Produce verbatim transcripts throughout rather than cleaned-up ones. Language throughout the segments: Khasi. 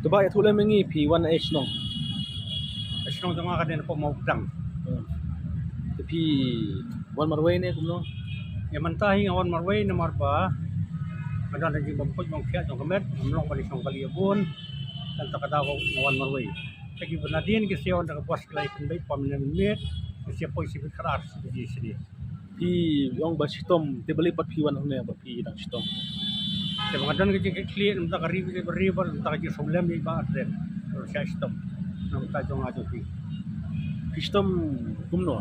Te Bah, ïathuh lem ïa ngi, phi wan na ei shnong? Shnong jong nga ka dei na Pamawdang. Hmm. Te phi wan marwei ne kumno? Ïa mynta hi nga wan marwei namar ba nga don ha jingbymkoit bymkhiah jong ka met, ngam long ban ïashong kali ïa bun. Kata ka daw nga wan marwei. Te kiba nadien ki sa wan da ka bos ki la ïakynduh permanent meet, ki sa poi shibit khatar shibit shini. Phi ong ba shitom, te balei pat phi wan hangne ba phi dang shitom? Te ba nga don ka jingkitkhlieh na bynta ka ri bad ka ri bad na bynta ka jingsngewlem ïa i Bah Ardent. Ka sha shitom na bynta jong nga jong phi. Phi shitom kumno?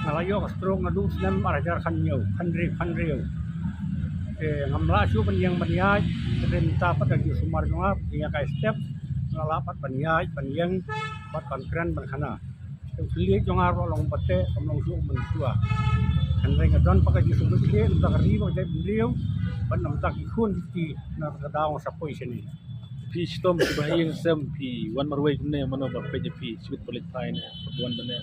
Nga la ïoh ka stroke naduh snem ar hajar khathynñiew, khathynriew, khathynriew. Te ngam lah shuh ban ïeng ban ïaid, te mynta pat ka jingsumar jong nga, ïa ka step, nga lah pat ban ïaid ban ïeng bad ban kren ban khana. Te u thylliej jong nga ruh long bad te kam long shuh mynshuwa. Hynrei nga don pat ka jingsngewthuh thylliej na bynta ka ri bad ka jaitbynriew bad na bynta ki khun ki kti, na ka daw nga sa poi shane. Phi shitom, kiba ha ïing ha sem phi wan marwei kumne, mano ba peit ïa phi, shibit palik phai ne, wan bad ne?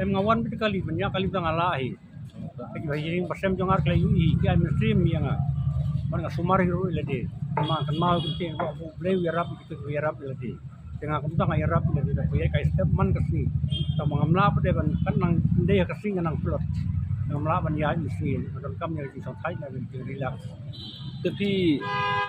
Em, nga wan bad kali, ban ïa kali ba nga lah hi. Kiba ha ïing ba sem jong nga ki la ïohi, ki ai mynsiem ïa nga. Bad nga sumar hi ruh ïa lade. Kynmaw, kynmaw ïa ka ktien ba U Blei u ïarap ïa kito kiba ïarap ïa lade. Te nga kumta nga ïarap ïa lade da kaba ïaid ka step man ka sngi. Tang ba ngam lah pat de ban, kan nang dei ha ka sngi nga nang plot. Ngam lah ban ïaid mynsiem. Nga donkam ïa ka jingshongthait, ïa ka jingrelax. Te phi